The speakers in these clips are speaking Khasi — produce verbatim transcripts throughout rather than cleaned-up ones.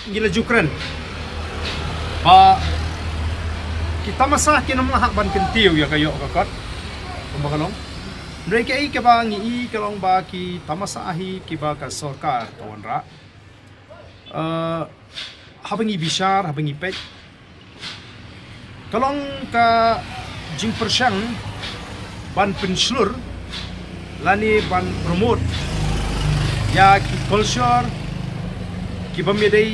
Ngi la ju kren ba ki tamasa kin ym lah ban kyntiew ïa ka ïoh ka kot. Kumba ka long, hynrei kaei kaba ngi i ka long ba ki tamasa hi kiba ka sorkar ka wanrah. Eh, haba ngi bishar, haba ngi peit, ka long ka jingpyrshang ban pynshlur lane ban promote ïa ki culture ki bym ïadei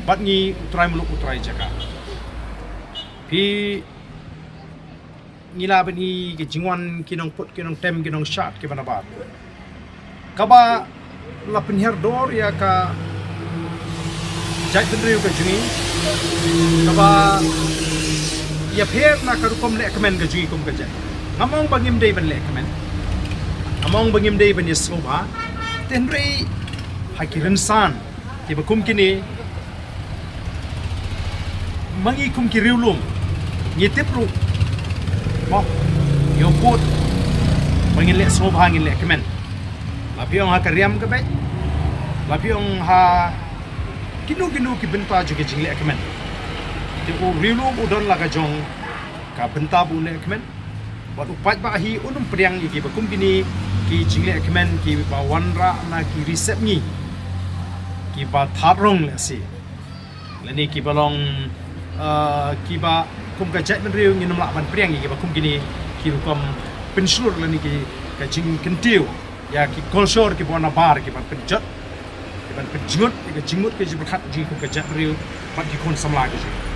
bad ngi u trai muluk u trai jaka. Phi ngi la bad ngi ki jingwan ki nongput ki nongtem ki nongshad kiba nabar. Kaba la pynhiar dor ïa ka jaitbynriew ka jong ngi, kaba ïapher na ka rukom lehkmen ka jong ngi kum ka jait. Ngam ong ba ngim dei ban lehkmen, ngam ong ba ngim dei ban ïasngewbha, te hynrei ha ki rynsan kiba kum kine, ma ngi kum ki riewlum ngi tip ruh, mo, ïa u pud ba ngin leh sngewbha, ngin lehkmen. La phi ong ha ka riam ka beit, la phi ong ha kino kino ki bynta jong ki jinglehkmen, te u riewlum u don la ka jong ka bynta ba u lehkmen. Bad u paidbah hi un ym pdiang ïa kiba kum kine ki jinglehkmen kiba wanrah na ki ri sepngi kiba thad rong lehse, lane kiba long, ah, kiba kum ka jaitbynriew ngin ym lah ban pdiang ïa kiba kum kine ki rukom pynshlur lane ki, ka jingkyntiew ïa ki culture kiba nabar kiban pynjot, kiban pynjngut ïa ka jingmut ka jingpyrkhat jong ngi kum ka jaitbynriew bad ki khun samla ka jong ngi.